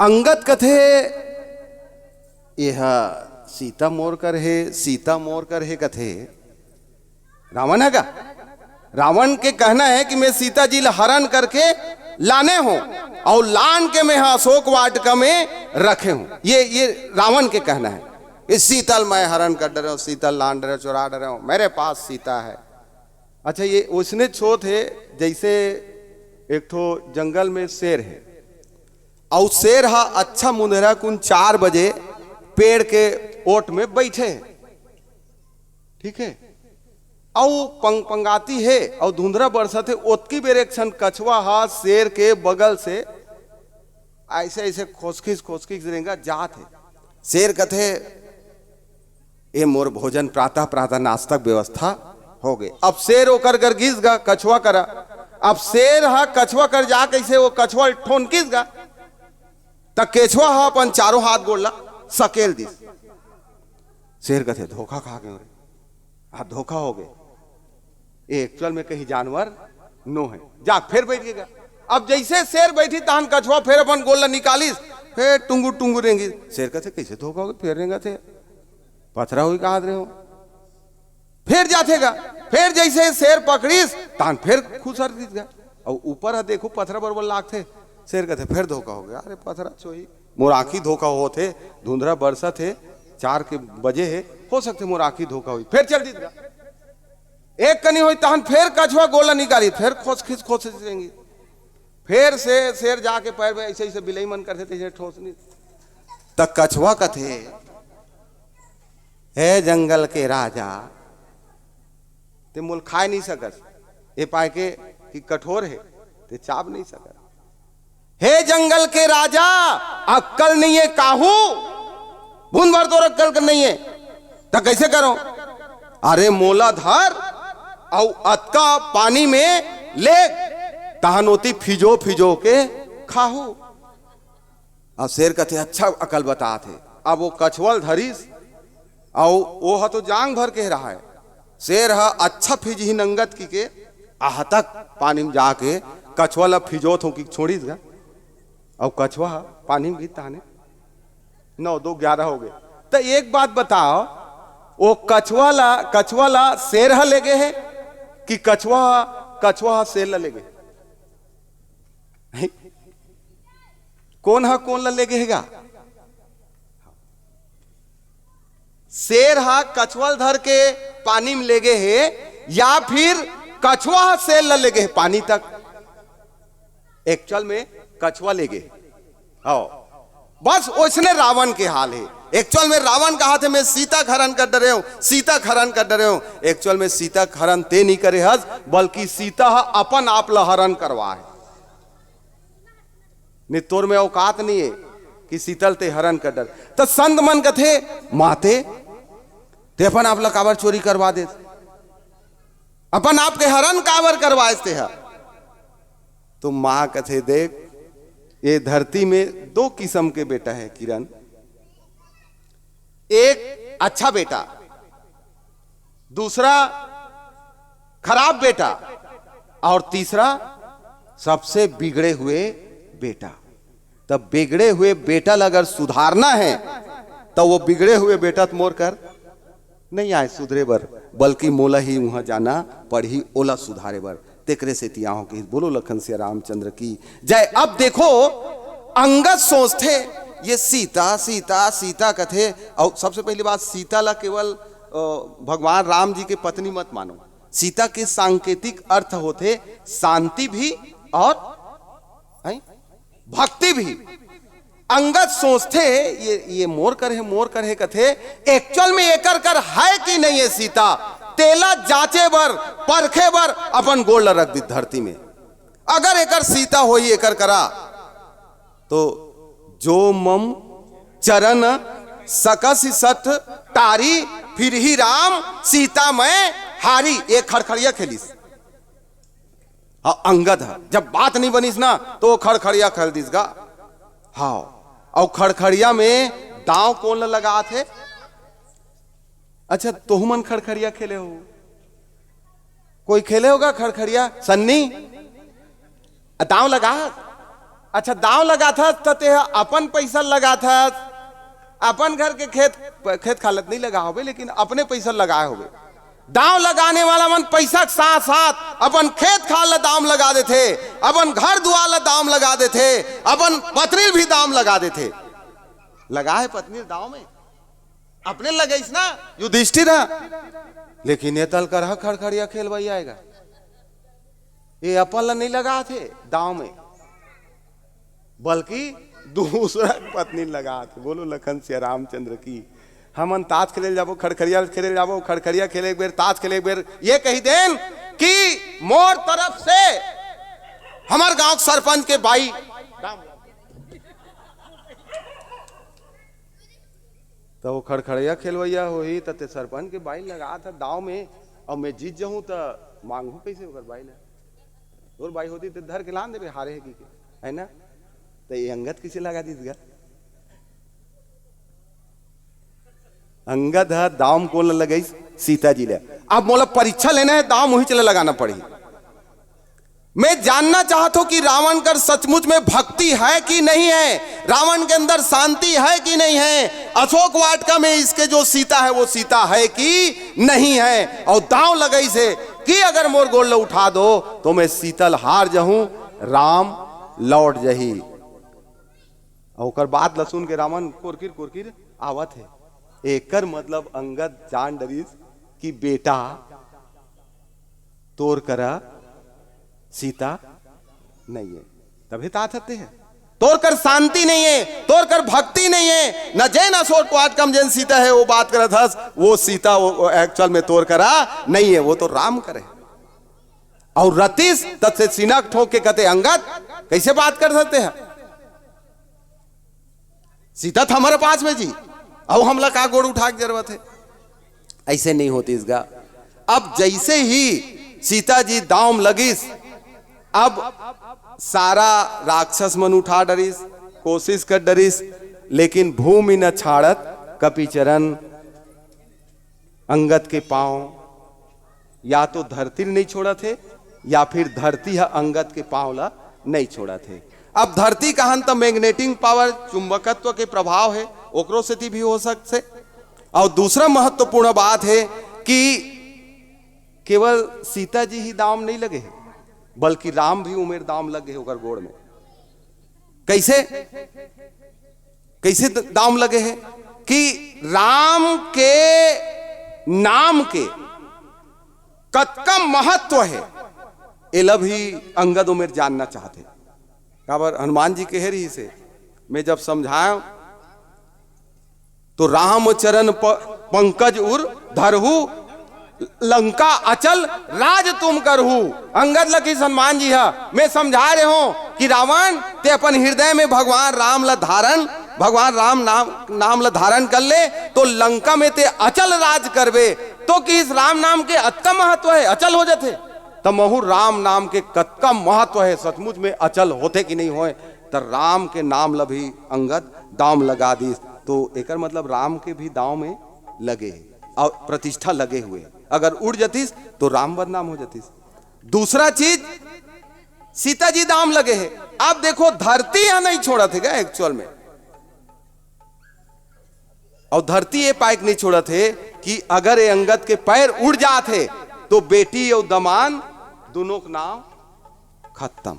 अंगद कथे, "यह सीता मोर कर हे, सीता मोर कर हे," कथे। रावण है का? रावण के कहना है कि मैं सीता जी ला हरण करके लाने हों अउ लान के मैं हा अशोक वाटिका में रखे हों। ये, ये रावण के कहना है। "ये सीता ल मैं हरण कर डरे हों, सीता ल लान डरे हों, चुरा डरे हों, मेरे पास सीता है।" अच्छा, ये ओइसने होत हे जैसे एक ठो जंगल में शेर है, अउ शेर हा अच्छा मुंधरा कुन चार बजे पेड़ के ओट में बैठे है, ठीक है, अउ पंग पंगाती है अउ धुंधरा बरसत है। ओतकी बेर एक ठन कछुआ हा शेर के बगल से ऐसे ऐसे खोसखिस खोसखिस रेंगा जात है। शेर कथे, "ए मोर भोजन, प्रातः प्रातः नाश्ता के व्यवस्था हो गए।" अब शेर ओकर कर गिस गा, कछुआ करा। अब शेर हा कछुआ कर जा कैसे वो कछुआ ठोनकिस गा, त केछुआ हा अपन चारों हाथ गोड़ ला सकेल दिस। शेर कथे, "धोखा खा गए रे, आ धोखा हो गए, ये एक्चुअल में कहीं जानवर नो है।" जा फेर बैठ गए गा। अब जैसे शेर बैठी तहन कछुआ फेर अपन गोड़ ला निकालिस, फेर टुंगुर टुंगुर रेंगिस। शेर कथे, "कैसे धोखा हो गए, फेर रेंगथे, पथरा हुई कहा रहे हो।" फेर जाथे गा, फेर जैसे शेर पकड़िस तहन फेर खुसर दिस गा। अउ ऊपर ह देखो पथरा बरोबर लागथे। शेर कथे, "फेर धोखा हो गया, अरे पथरा चोही, मोर आँखी धोखा होत हे, धुंधरा बरसत हे, चार के बजे हे, हो सकथे मोर आँखी धोखा होही।" फेर चल दिस गा। एक कनी होई तहन फेर कछुआ गोड़ ला निकाली, फेर खोस खींच खोस खींच देंगी। फेर से शेर जाके पैर में ऐसे ऐसे बिलई मन करथे तैसे ठोस नहीं। त कछुआ कथे, "हे जंगल के राजा, ते मोल खाए नहीं सकस, ए पाए के कि कठोर है, ते चाब नहीं सकस। हे जंगल के राजा, अक्कल नहीं है काहू, बूंद भर तोर अक्कल कर नहीं है, त कैसे करो? अरे मोला धर अउ अतका पानी में ले, तहन ओती फिजो फिजो के खाहू।" अब शेर कथे, "अच्छा अकल बतात हे।" अब वो कछुआ ल धरिस, अउ वो ह तो जांग भर के रहा है। शेर ह अच्छा फिजही नंगत की के आह तक पानी में जाके कछुआ ल फिजोत हो कि छोड़िस गा। अउ कछुआ ह पानी में गिर ताने नौ दो ग्यारह हो गए। तो एक बात बताओ, वो कछुआ ला, कछुआ ला शेर ह ले गए है कि कछुआ, कछुआ ह शेर ला ले गए? कौन ह कौन ला ले गए गा? शेर ह कछुआ ल धर के पानी में ले गए हे या फिर कछुआ ह शेर ला ले गए हे पानी तक? एक्चुअल में कछुआ ले गए हे। हाँ, बस ओइसने रावण के हाल हे। एक्चुअल में रावण कहा थे, "मैं सीता के हरण कर डरे हूँ, सीता के हरण कर डरे हूँ।" एक्चुअल में सीता के हरण ते नहीं करे हस, बल्कि सीता ह अपन आप ला हरण करवा हे। नहीं, तोर में औकात नहीं है कि सीता ल ते हरण कर डर। त संत मन कथे, "माते, ते अपन आप ला काबर चोरी करवा देस? अपन आप के हरण काबर करवाएस ते ह?" तो माँ कथे, "देख, ये धरती में दो किस्म के बेटा है किरण, एक अच्छा बेटा, दूसरा खराब बेटा, और तीसरा सबसे बिगड़े हुए बेटा।" तब बिगड़े हुए बेटा ला अगर सुधारना है, तो वो बिगड़े हुए बेटा त मोर कर नहीं आए सुधरे बर, बल्कि मोला ही वहां जाना पड़ही ओला सुधारे बर। तेकरे सेती आहो कि बोलो लखन सिया रामचंद्र की जय। अब देखो, अंगद सोचथे, ये सीता, सीता, सीता कथे, और सबसे पहली बात, सीता ला केवल, अ, भगवान राम जी के पत्नी मत मानो। सीता के सांकेतिक अर्थ होथे शांति भी और, हैं, भक्ति भी। अंगद सोचथे, ये ये मोर कर हे, मोर कर हे कथे। एक्चुअल में एकर कर है कि नहीं है सीता, तेला जांचे बर, परखे बर अपन गोड़ ल रख दी धरती में। अगर एकर सीता होई एकर करा, तो जो मम चरण सकस सठ टारी, फिर ही राम सीता मैं हारी। ये खड़खड़िया खेलिस। हाँ, अंगद ह, जब बात नहीं बनिस ना, तो वो खड़खड़िया खेल दिस गा। हाँ, अउ खड़खड़िया में दांव कोन ल लगात हे? अच्छा, तोहू मन खड़खड़िया खेले हो? कोई खेले होगा खड़खड़िया? सन्नी, दांव लगा। अच्छा, दांव लगाथस त तेह अपन पैसा लगाथस, अपन घर के खेत, खेत खालत नहीं लगा होबे, लेकिन अपने पैसा लगाए होबे। दांव लगाने वाला मन पैसा के साथ साथ अपन खेत खार ला दांव लगा देथे, अपन घर दुआर ला दांव लगा देथे, अपन पत्नी भी दांव लगा देथे। लगा है पत्नी दांव में, अपने लगाइस ना युधिष्ठिर ह। लेकिन ये तल कर ह खड़खड़िया खेलवई आएगा, ये अपन ला नहीं लगाथे दांव में, बल्कि दूसरा के पत्नी लगाथे। बोलो लखन सिया रामचंद्र की। हमन ताश खेले जाबो, खड़खड़िया खेले जाबो, खड़खड़िया खेले एक बेर, ताश खेले एक बेर, ये कही देन कि मोर तरफ से हमर गांव के सरपंच के बाई। तो वो खड़खड़िया खेलवैया होही, त ते सरपंच के बाई लगात ह दांव में, अउ मैं जीत जाहूं त मांगहूं कैसे ओकर बाई ला? तोर बाई होती ते धर के लान देबे, हारे हे की के, है ना? तो ये अंगद किसे लगा दीस गा? अंगद ह दांव कोन ल लगाइस? सीता जी ले। अब मोला परीक्षा लेना है, दांव मुही चले लगाना पड़ही। मैं जानना चाहता हूं कि रावण कर सचमुच में भक्ति है कि नहीं है, रावण के अंदर शांति है कि नहीं है, अशोक वाटिका में इसके जो सीता है वो सीता है कि नहीं है। और दांव लगाइस हे कि अगर मोर गोड़ ल उठा दो तो मैं सीता ल हार जाहूं, राम लौट जाही। अउ ओकर बात ल सुन के रावण कोरकिर कोरकिर आवत हे। एकर मतलब अंगद जान डरिस कि बेटा, तोर करा सीता नहीं है, तभे तात हते है। तोर कर शांति नहीं है, तोर कर भक्ति नहीं है, न जेन अशोक वाटिका म जेन सीता है वो बात करत हस, वो सीता वो, वो एक्चुअल में तोर करा नहीं है, वो तो राम करे। अउ रतिस तब से सीना ठोक के कहते, अंगद, कैसे बात कर सकते हैं? सीता था हमारे पास में जी, अउ हमला का गोड़ उठा के जरूरत है? ऐसे नहीं होतिस गा। अब जैसे ही सीता जी दांव म लगिस, अब सारा राक्षस मन उठा डरिस, कोशिश कर डरिस, लेकिन भूमि न छाड़त कपि चरण, अंगद के पांव या तो धरती नहीं छोड़त हे या फिर धरती ह अंगद के पांव ला नहीं छोड़त हे। अब धरती कहन त मैग्नेटिक पावर, चुंबकत्व के प्रभाव है, ओकरो सेती भी हो सकथे। और दूसरा महत्वपूर्ण बात है कि केवल सीता जी ही दांव नहीं लगे हे, बल्कि राम भी उमेर दांव लग गए ओकर गोड़ में। कैसे? कैसे द-, दांव लगे हे कि राम के नाम के कतका महत्व है, एला भी अंगद उमेर जानना चाहते। काबर हनुमान जी कहे रहिस हे, मैं जब समझाया तो राम चरण प-, पंकज उर धरहु, लंका अचल राज तुम करहु। अंगद ल कहिस हनुमान जी ह, मैं समझा रहे हो कि रावण, ते अपन हृदय में भगवान राम ल धारण, भगवान राम नाम, नाम ल धारण कर ले, तो लंका में ते अचल राज करबे। तो कि इस राम नाम के अतका महत्व है, अचल हो जाथे। त महू राम नाम के कतका महत्व है, सचमुच में अचल होथे कि नहीं होए, त राम के नाम ल भी अंगद दांव लगा दिस। तो एकर मतलब राम के भी दांव में लगे हे और प्रतिष्ठा लगे हुए। अगर उड़ जतिस तो राम बदनाम हो जतिस। दूसरा चीज, सीता जी दांव लगे हे। अब देखो, धरती ह नहीं छोड़त हे गा एक्चुअल में, और धरती ये पाइक नहीं छोड़त हे कि अगर ये अंगद के पैर उड़ जात हे तो बेटी और दमान दोनों के नाम खत्म।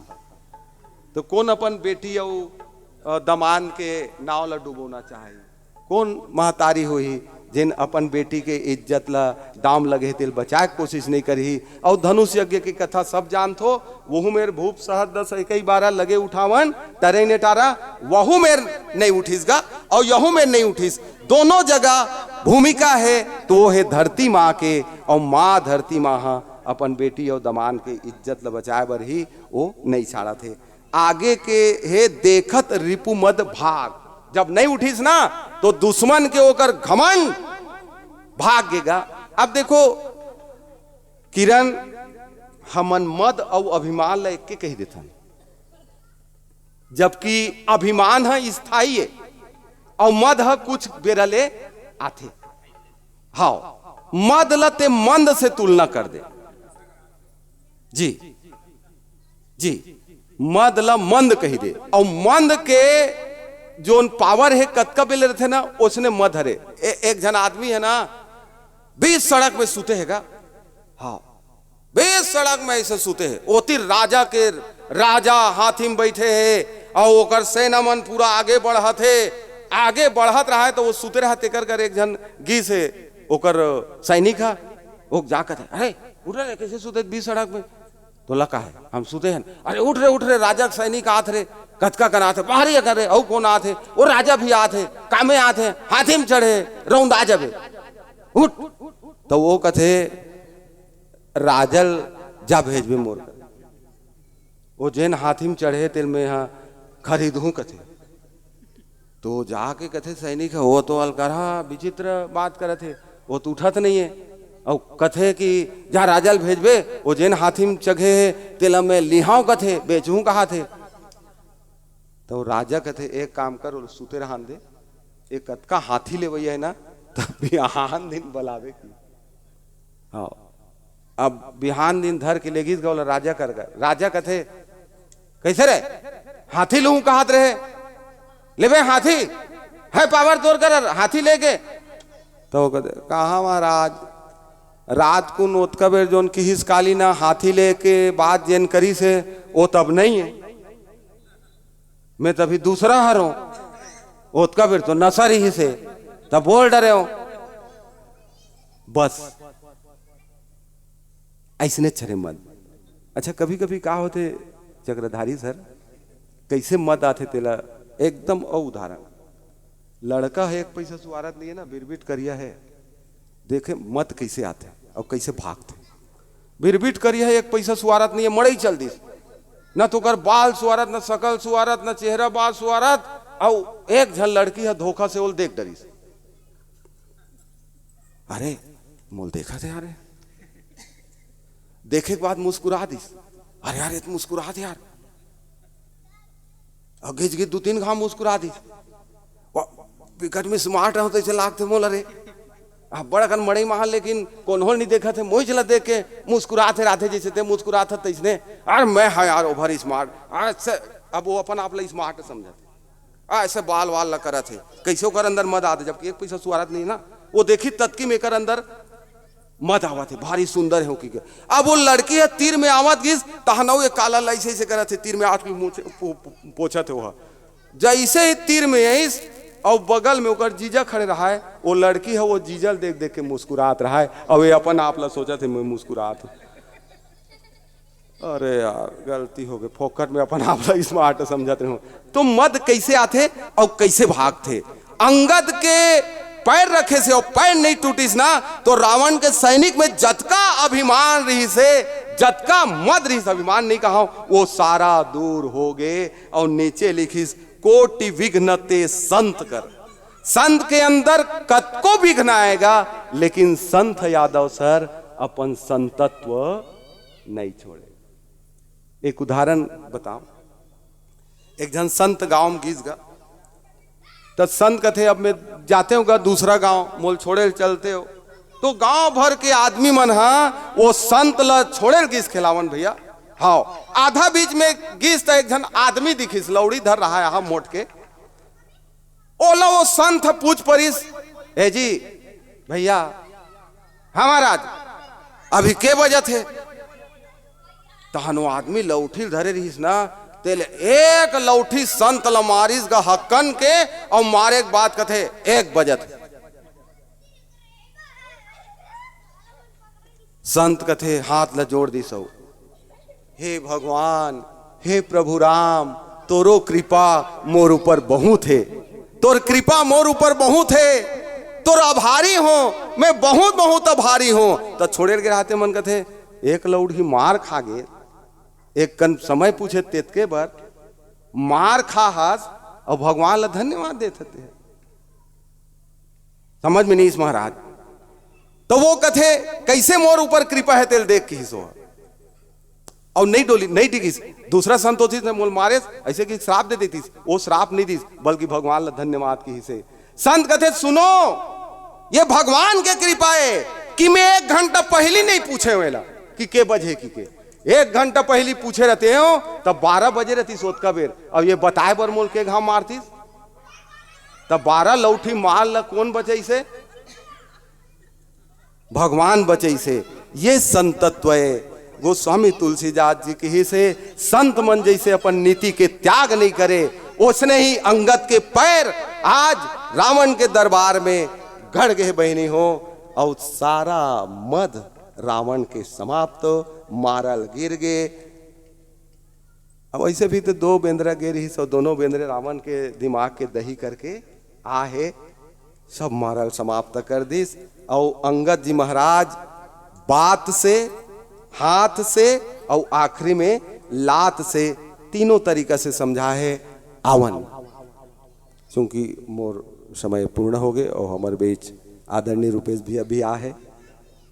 तो कौन अपन बेटी और, अ, दमान के नाव ला डुबोना चाही? कौन महतारी होही जेन अपन बेटी के इज्जत ला दाम लगे हे, तेल बचाए के कोशिश नहीं करही। अउ धनुष यज्ञ के कथा सब जानथो, वहू मेर भूप सहस्र दस इकई बारह लगे उठावन, टरे ने टारा, वहू मेर नहीं उठिस गा, अउ यहू मेर नहीं उठिस। दोनों जगह भूमिका हे, तो वो हे धरती माँ के, अउ माँ धरती माँ ह अपन बेटी अउ दमान के इज्जत ल बचाए बर ही वो नहीं छाड़त हे। आगे के हे देखत रिपु मद भाग, जब नहीं उठिस ना, तो दुश्मन के ओकर घमंड भाग गेगा। अब देखो किरण, हमन मद अउ अभिमान ला एक के कही देथन, जबकि अभिमान ह स्थायी हे अउ मद ह कुछ बेरा ले आथे। हाव, मद ला ते मंद से तुलना कर दे। जी, जी, मद ला मंद कही दे। अउ मंद के जोन पावर हे, कतका बेले रथे ना, ओसने मद हरे। ए-, एक झन आदमी हे ना, बीच सड़क में सुते हे गा। हाँ, बीच सड़क में ऐसे सुते हे। ओती राजा के, राजा हाथी में बैठे हे, अउ ओकर सेना मन पूरा आगे बढ़त हे। आगे बढ़त रहा हे, तो वो सुते रहा, तेकर कर एक झन गिस हे, ओकर सैनिक हा, वो जा कथे, "अरे, उठ रे, कैसे सुते बीच सड़क में?" तो लका है, "हम सुते हैं।" "अरे, उठ रे, उठ रे, राजा के सैनिक आत रे, कतका कन आत हे, बाहरी अकन रे, अउ कौन आत हे? वो राजा भी आत हे, कामे आत हे, हाथी में चढ़े, रौंदा जबे, उठ।" तो वो कथे, "राजल जा भेजबे मोर कर, वो जेन हाथी में चढ़े, तेल में यहाँ खरीदहूँ," कथे। तो जाके कथे सैनिक ह, "वो तो अलकरहा विचित्र बात करत हे, वो तो उठत नहीं है।" अउ कथे कि, "जा राजल भेजबे, वो जेन हाथी में चघे हे, तेला मैं लिहाव," कथे, "बेचहूँ," कहाथे। तो राजा कथे, "एक काम कर, वो सुते रहन दे, एक कतका हाथी लेवैया है ना, तब बिहान दिन बलावे की।" हाँ, अब बिहान दिन धर के लेगिस गा ओला राजा कर गा। राजा कथे, "कैसे रे, हाथी लूहूं कहात रहे, लेबे हाथी, है पावर तोर कर हाथी लेके?" तो वो कथे, "कहाँ महाराज, रात कुन ओतका बेर जोन किहिस काली ना, हाथी लेके बात जेन करिस हे, वो तब नहीं है।" मैं तभी दूसरा हरों, ओतका बेर तो नशा रहिस हे, तब बोल डरेंव। बस, अइसने छरे मद। अच्छा, कभी-कभी का होथे चक्रधारी सर, कइसे मद आथे तेला एकदम अउ उदाहरण। लड़का हे, एक पैसा सुवारत नहीं है ना, बिरबिट करिया हे, देखे मद कइसे आथे अउ कइसे भागथे। बिरबिट करिया हे, एक पैसा सुवारत नहीं है, मड़ई चल दिस। न तो ओकर बाल सुवारत, न सकल सुवारत, न चेहरा बाल सुवारत, अउ एक झन लड़की ह धोखा से ओल देख डरिस। "अरे, मोल देखत हे यार।" देखे के बाद मुस्कुरा दिस। "अरे यार, ये तो मुस्कुरात हे यार।" अउ गिच गिच दू तीन घाव मुस्कुरा दिस। "वाह, बिकट में smart हो तइसे लागथे मोला रे।" अब बड़ अकन मड़ई महल, लेकिन कोनो ल नहीं देखत हे, मोहिच ला देख के मुस्कुरात हे, राधे जइसे ते मुस्कुरात हे तइसने। "अरे मैं हा यार over smart।" अइसे अब वो अपन आप ला smart समझत हे, अइसे बाल वाल ला करत हे। कइसे ओकर अंदर मद आथे, जबकि एक पैसा सुवारत नहीं ना। वो देखी ततकी में एकर अंदर मद आवत हे, भारी सुंदर हे, ओकी के। अब वो लड़की ह तीर में आवत गिस, तहन अउ ये काला ला अइसे अइसे करत हे, तीर में आठ पो-, पो-, पोंछत हे ओह। जइसे ही तीर में आइस, अउ बगल में ओकर जीजा खड़े रहाय, वो लड़की ह वो जीजा ल देख देख के मुस्कुरात रहाय, अउ ये अपन आप ला सोचत हे, "मैं मुस्कुरात हूँ।" अरे यार, गलती हो गई, फोकट में अपन आप ला smart समझत रहे हो। तो मद कइसे आथे अउ कइसे भागथे? अंगद के पैर रखे से अउ पैर नहीं टूटिस ना, तो रावण के सैनिक में जतका अभिमान रहिस हे, जतका मद रहिस, अभिमान नहीं कहा, वो सारा दूर हो गए। अउ नीचे लिखिस, "कोटि विघ्न ते संत कर।" संत के अंदर कतको विघ्न आएगा, लेकिन संत यादव सर अपन संतत्व नहीं छोड़े। एक उदाहरण बताओ, एक झन संत गांव में गिस गा, त संत कथे, "अब मैं जाते हूँ गा दूसरा गांव, मोल छोड़े ल चलते हो।" तो गांव भर के आदमी मन हा वो संत ल छोड़े ल गिस खेलावन भैया। हाँ, आधा बीच में गिस त एक झन आदमी दिखिस, लौड़ी धर रहा है, हाँ, मोट के। ओला वो संत ह पूछ परिस, "ए जी, भैया, हाँ महाराज, अभी के बजत हे?" तहन वो आदमी लौठी ल धरे रहिस ना, तेले एक लौठी संत ल मारिस गा हक्कन के, अउ मारे के बाद कथे, "एक बजत हे।" संत कथे, हाथ ला जोड़ दिस अउ, "हे भगवान, हे प्रभु राम, तोरो कृपा मोर ऊपर बहुत हे, तोर कृपा मोर ऊपर बहुत हे, तोर आभारी हों, मैं बहुत बहुत आभारी हों।" त छोड़े गे रहते मन कथे, "एक लउड़ी मार खा गे, एक कन समय पूछे तेतके बर मार खा हस अउ भगवान ला धन्यवाद देत हते।" समझ में नहीं इस महाराज। तो वो कथे, "कैसे मोर ऊपर कृपा हे तेल देख," किहिस ओ। अउ नहीं डोली, नहीं डिगिस। दूसरा संत होतिस त मोल मारेस, ऐसे कि श्राप दे देतिस, वो श्राप नहीं दिस, बल्कि भगवान ला धन्यवाद किहिस हे। संत कथे, "सुनो, ये भगवान के कृपा हे कि मैं एक घंटा पहली नहीं पूछे वेला कि के बजे कि के। एक घंटा पहली पूछे रहते हो, तब बारह बजे रहतिस ओतका बेर, अउ ये बताए बर मोल के घाव मारतिस?" त बारह लउठी मार ल कोन बचइसे? भगवान बचइसे। ये संतत्व हे। गोस्वामी तुलसीदास जी किहिसे, संत मन जैसे अपन नीति के त्याग नहीं करे, ओसने ही अंगद के पैर आज रावण के दरबार में गड़ गे बहिनी हो, अउ सारा मद रावण के समाप्त, मारल गिर गे। अब ऐसे भी तो दो बेंदरा गे रहिस, अउ दोनों बेंदरे रावण के दिमाग के दही करके आ हे, सब मारल समाप्त कर दिस। अउ अंगद जी महाराज बात से, हाथ से, अउ आखिरी में लात से, तीनों तरीका से समझा हे आवन। चूंकि मोर समय पूर्ण हो गए अउ हमर बीच आदरणीय रूपेश भैया भी आ हे,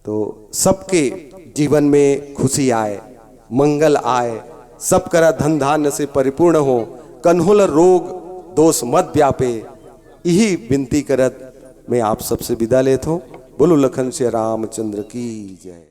तो सबके जीवन में खुशी आए, मंगल आए, सब करा धन धान्य से परिपूर्ण हो, कन्हो ल रोग दोष मत व्यापे, यही विनती करत मैं आप सबसे विदा लेत हूँ। बोलो लखन सिया रामचंद्र की जय।